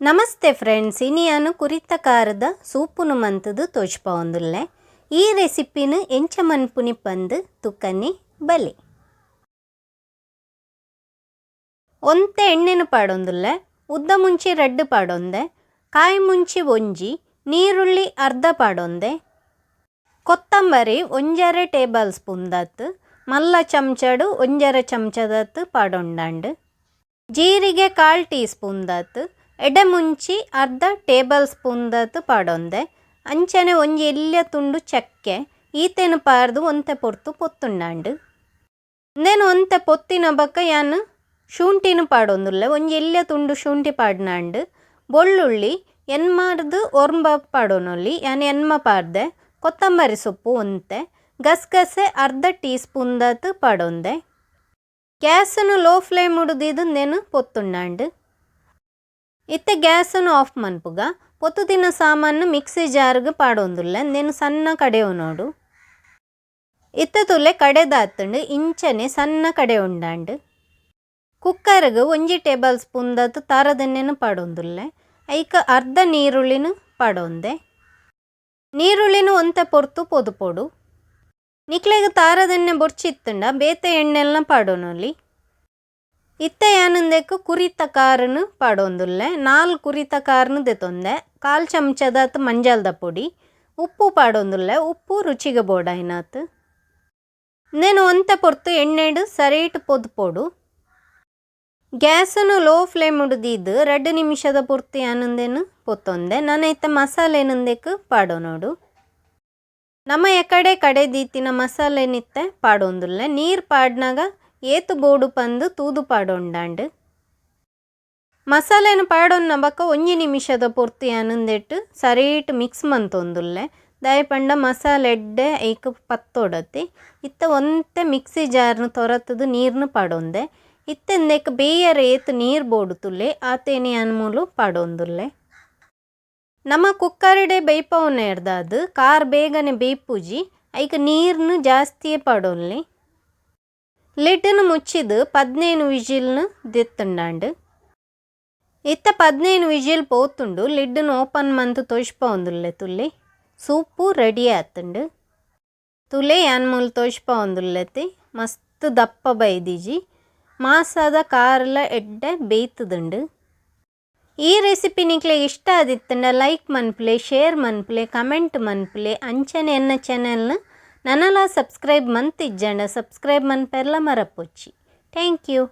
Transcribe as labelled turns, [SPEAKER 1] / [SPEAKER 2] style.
[SPEAKER 1] Namaste friends, ಇನಿಯಾನು ಕುರಿತ ಕಾರದ ಸೂಪುನು ಮಂತದು ತೋಜ್ಪಾವೊಂದುಲ್ಲೆ. ಈ ರೆಸಿಪಿನು ಎಂಚ ಮನ್ಪುನಿ ಪಂದು ತುಕನಿ ಬಲೆ. ಒಂತೆ ಎಣ್ಣೆನು ಪಾಡೊಂದುಲ್ಲೆ. ಉದ್ದ ಮುಂಚಿ ರಡ್ಡ್ ಪಾಡೊಂದೆ, ಕಾಯಿ ಮುಂಚಿ ಒಂಜಿ, ನೀರುಳ್ಳಿ ಅರ್ಧ ಪಾಡೊಂದೆ, ಕೊತ್ತಂಬರಿ 1.5 ಟೇಬಲ್ ಸ್ಪೂನ್ ದಾತ್, ಮಲ್ಲ ಚಮಚಡು 1.5 ಚಮಚದಾತ್ ಪಾಡೊಂಡಾಂಡ್, ಜೀರಿಗೆ 1/4 ಟೀ ಸ್ಪೂನ್ ದಾತ್, ಎಡೆ ಮುಂಚಿ ಅರ್ಧ ಟೇಬಲ್ ಸ್ಪೂನ್ ದಾತ್ ಪಾಡೊಂದೆ, ಅಂಚನೆ ಒಂಜಿ ಎಲ್ಯ ತುಂಡು ಚಕ್ಕೆ ಈತೆನು ಪಾರ್ದು ಒಂತೆ ಪೊರ್ತು ಪೊತ್ತುಂಡಾಂಡ್. ಉಂದೆನ್ ಒಂತೆ ಪೊತ್ತಿನ ಬೊಕ್ಕ ಯಾನ್ ಶುಂಠಿನ ಪಾಡೊಂದುಲ್ಲೆ. ಒಂಜಿ ಎಲ್ಯ ತುಂಡು ಶುಂಠಿ ಪಾಡ್ನಾಂಡ್. ಬೊಳ್ಳುಳ್ಳಿ 8ರ್ದ್ 9 ಪಾಡೊನೊಲಿ, ಯಾನ್ 8 ಪಾಡ್ದೆ. ಕೊತ್ತಂಬರಿ ಸೊಪ್ಪು ಒಂತೆ, ಗಸಗಸೆ ಅರ್ಧ ಟೀ ಸ್ಪೂನ್ ದಾತ್ ಪಾಡೊಂದೆ. ಗ್ಯಾಸನ್ನು ಲೋ ಫ್ಲೇಮ್ ದೀದ್ ಉಂದೆನ್ ಪೊತ್ತುಂಡಾಂಡ್. ಇತ್ತೆ ಗ್ಯಾಸನ್ನು ಆಫ್ ಮನ್ಪುಗ. ಪೊತ್ತುದಿನ ಸಾಮಾನು ಮಿಕ್ಸಿ ಜಾರ್ಗ್ ಪಾಡೊಂದುಲ್ಲೆ. ಉಂದೆನ್ ಸಣ್ಣ ಕಡೆಯೊನೊಡು. ಇತ್ತೆ ತೂಲೆ, ಕಡೆದಾತುಂಡು. ಇಂಚನೆ ಸಣ್ಣ ಕಡೆಯೊಂಡಾಂಡ್. ಕುಕ್ಕರ್ಗ್ 1 ಟೇಬಲ್ ಸ್ಪೂನ್ ದಾತ್ ತಾರದೆಣ್ಣೆನು ಪಾಡೊಂದುಲ್ಲೆ. ಐಕ್ ಅರ್ಧ ನೀರುಳ್ಳಿನ ಪಾಡೊಂದೆ. ನೀರುಳ್ಳಿನ ಒಂತೆ ಪೊರ್ತು ಪೊದುಪೊಡು. ನಿಕ್ಲೆಗ್ ತಾರದೆಣ್ಣೆ ಬೊರ್ಚಿತ್ತುಂಡ ಬೇತೆ ಎಣ್ಣೆಲ್ನ ಪಾಡೊನೊಲಿ. ಇತ್ತೆ ಯಾನ್ ಉಂದೆಕ್ ಕುರಿತ ಕಾರನು ಪಾಡೊಂದುಲ್ಲೆ. 4 ಕುರಿತ ಕಾರನು ದೆತೊಂದೆ. 1/4 ಚಮಚದಾತ್ ಮಂಜಲ್ದ ಪೊಡಿ, ಉಪ್ಪು ಪಾಡೊಂದುಲ್ಲೆ. ಉಪ್ಪು ರುಚಿಗೆ ಬೋಡಾಯಿನಾತ್. ಉಂದೆನ್ ಒಂತೆ ಪೊರ್ತು ಎಣ್ಣೆಡ್ ಸರಿಟ್ ಪೊದುಪೊಡು. ಗ್ಯಾಸನ್ನು ಲೋ ಫ್ಲೇಮ್ ದೀದ್ 2 ನಿಮಿಷದ ಪೊರ್ತು ಯಾನ್ ಉಂದೆನ್ ಪೊತ್ತೊಂದೆ. ನನ ಇತ್ತೆ ಮಸಾಲೆನ್ ಉಂದೆಕ್ ಪಾಡೊನೊಡು. ನಮ ಎಕಡೆ ಕಡೆ ದೀತಿನ ಮಸಾಲೆನ್ ಇತ್ತೆ ಪಾಡೊಂದುಲ್ಲೆ. ನೀರು ಪಾಡ್ನಾಗ ಏತು ಬೋಡು ಪಂದು ತೂದು ಪಾಡೊಂಡಾಂಡ್. ಮಸಾಲೆನ್ ಪಾಡೊನ್ನ ಬೊಕ್ಕ 1 ನಿಮಿಷದ ಪೊರ್ತು ಯಾನ್ ಉಂದೆಟ್ ಸರಿಟ್ ಮಿಕ್ಸ್ ಮಂತೊಂದುಲ್ಲೆ. ದಾಯೆ ಪಂಡ ಮಸಾಲೆ ಎಡ್ಡೆ ಐಕ್ ಪತ್ತೊಡತಿ. ಇತ್ತೆ ಒಂತೆ ಮಿಕ್ಸಿ ಜಾರ್ನ್ ತೊರತುದು ನೀರ್ನು ಪಾಡೊಂದೆ. ಇತ್ತೆ ಉಂದೆಕ್ ಬೇಯರೆ ಏತ್ ನೀರು ಬೋಡು ತುಲೆ, ಆತೇನೆ ಯಾನ್ ಮೂಲು ಪಾಡೊಂದುಲ್ಲೆ. ನಮ ಕುಕ್ಕರ್ಡೆ ಬೇಯ್ಪವುನೇರ್ದಾದ್ ಕಾರ್ ಬೇಗನೆ ಬೇಯ್ಪುಜಿ. ಐಕ್ ನೀರ್ನು ಜಾಸ್ತಿಯೇ ಪಾಡೊನ್ಲಿ. ಲಿಡ್ನು ಮುಚ್ಚಿದ್ 15 ವಿಜಿಲ್ನು ದೆತ್ತುಂಡಾಂಡ್. ಇತ್ತೆ 15 ವಿಜಿಲ್ ಪೋತುಂಡು. ಲಿಡ್ನು ಓಪನ್ ಮಂತ್ ತೋಜ್ಪಾವೊಂದುಲ್ಲೆ ತುಲೆ, ಸೂಪು ರೆಡಿ ಆತುಂಡು. ತುಲೆ, ಯಾನ್ ಮೂಲು ತೋಜ್ಪಾವೊಂದುಲ್ಲೆತಿ, ಮಸ್ತ್ ದಪ್ಪ ಬೈದಿಜಿ. ಮಾಸದ ಕಾರ್ಲ ಎಡ್ಡೆ ಬೇಯ್ತುದುಂಡು. ಈ ರೆಸಿಪಿ ನಿಕ್ಲೆಗ್ ಇಷ್ಟ ಆದಿತ್ತುಂಡ ಲೈಕ್ ಮನ್ಪುಲೆ, ಶೇರ್ ಮನ್ಪುಲೆ, ಕಮೆಂಟ್ ಮನ್ಪುಲೆ. ಅಂಚನೆ ಎನ್ನ ಚಾನೆಲ್ನ ನನಲ ಸಬ್ಸ್ಕ್ರೈಬ್ ಮಂತಿಜ್ಜಂಡ ಸಬ್ಸ್ಕ್ರೈಬ್ ಮನ್ಪೆರ್ಲ ಮರಪೊಚ್ಚಿ. Thank you.